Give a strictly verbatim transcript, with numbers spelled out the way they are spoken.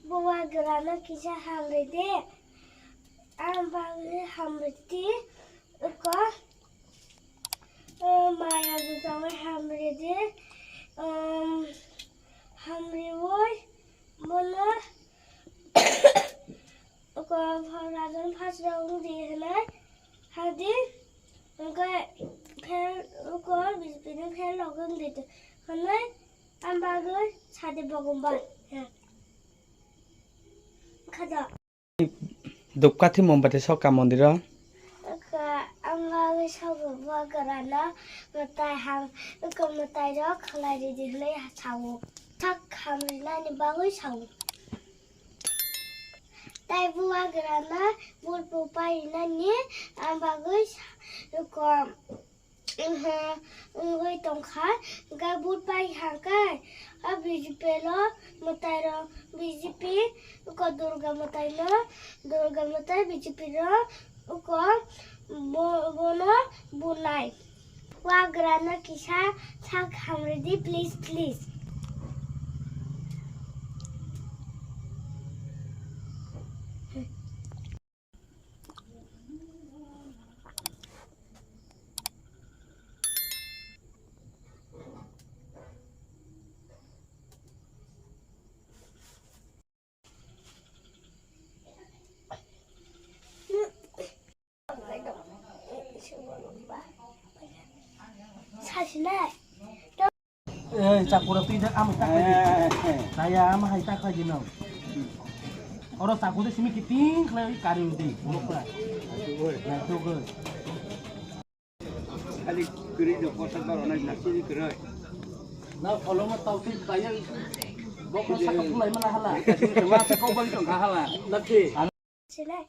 Bubagrano kisa hamridi, ang bagwi hamridi, uko, eh, maya jotoni hamridi, um, hamriwi bono uko pharadon phasrok wngdi hwnwi hadi, hwnkhe pher uko B J P ni pher rok wngdi hwnwi ang bagwi sadi bogombai. Khada. Dupkathi Mombati soka mondiro. Ka ang bagwi sogo Bubagrano mwtai ham, uko mwtai rok khlai ridi hwnwi sao. Thak hamrinani bagwi sao. Tai Bubagrano bulpo painani ang bagwi uko wngwi tongkha, hwnkhe but pai hangkhe, a B J P lo mwtai rok, B J P uko Durga mwtai no, Durga mwtai B J P rok uko bo-, bono bunai. Bubagrano kisa sak hamridi, please, please. Sasinai. Eh, chakura twi jak ama tak khai di. Taya ama hai tak khai di no. Oro chakura simi kiting khlai kari di. Mukha. Na tugul. Kali kiri do kosa daro na na kiri kiri. Na koloma tau twi taya. Bokna saka pulai mana hala. Kasi sama sa kau bagi dong hala. Lagi. Sini.